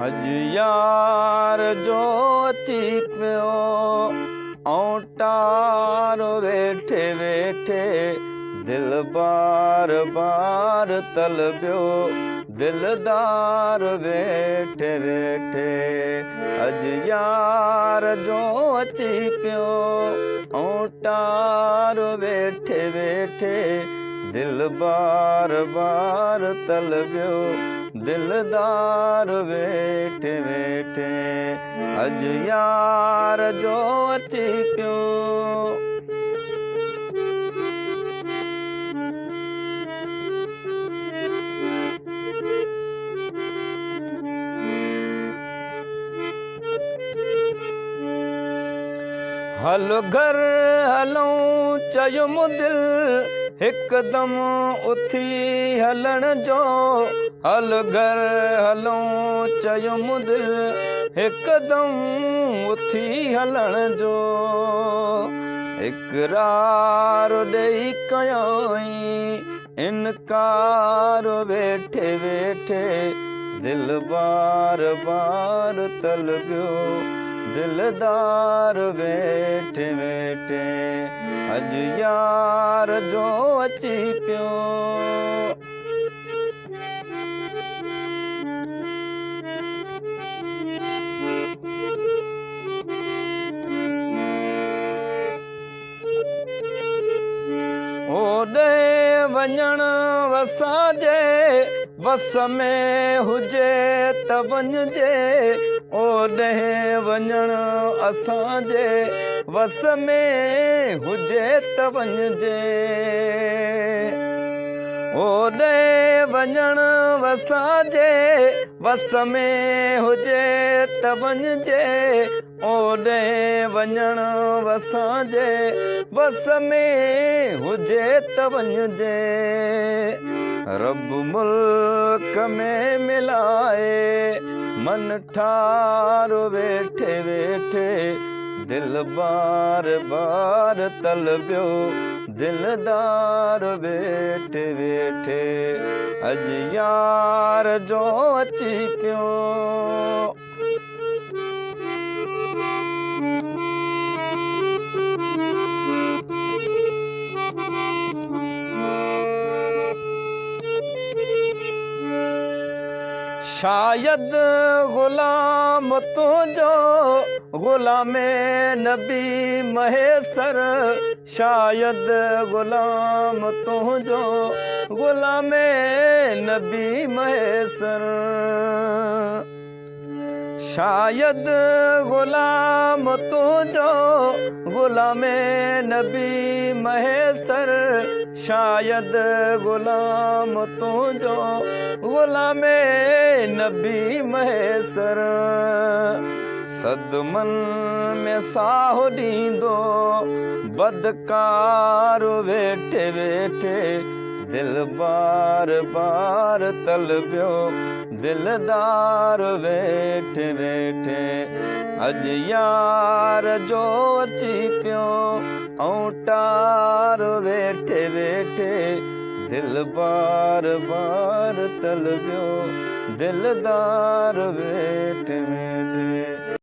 اڄ يار جو اچي پيو ۽ ويٺي ويٺي دل بار بار طلبيو دلدار ويٺي ويٺي اڄ يار جو اچي پيو ۽ ويٺي ويٺي دل بار بار طلبيو دلدار ويٺي ويٺي اڄ يار جو اچي پيو. هل گهر هلون چيم دل هڪدم اٿي هلڻ جو. هل گهر هلون چيم دل هڪدم اٿي هلڻ جو. اقرار ڏيئي ڪيائين انڪار ويٺي ويٺي دل بار بار طلبيو دلدار ويٺي ويٺي اڄ يار جو اچي پيو. اوڏي وڃڻ وسان جي وس ۾ هجي ته وڃجي. اوڏي وڃڻ اسان جي وس ۾ هجي ته وڃجي. اوڏي وڃڻ وسان جي وس ۾ هجي ته وڃجي. اوڏي وڃڻ وسان جي وس ۾ هجي ته وڃجي. رب ملڪ ۾ ملائي من ٺار ويٺي ويٺي دل بار بار طلبيو دلدار ويٺي ويٺي اڄ يار جو اچي پيو. شايد غلام تنهنجو غلام نبي مهيسر. شايد غلام تنهنجو غلام نبي مهيسر. شايد غلام تنهنجو غلام نبي مهيسر. شايد غلام تنهنجو غلام نبي مهيسر. صدمن ۾ ساهه ڏيندو بدڪار ويٺي ويٺي دل بار بار طلبيو دلدار ويٺي ويٺي اڄ يار جو اچي پيو ۽ ويٺي ويٺي دل بار بار طلبيو دلدار ويٺي ويٺي.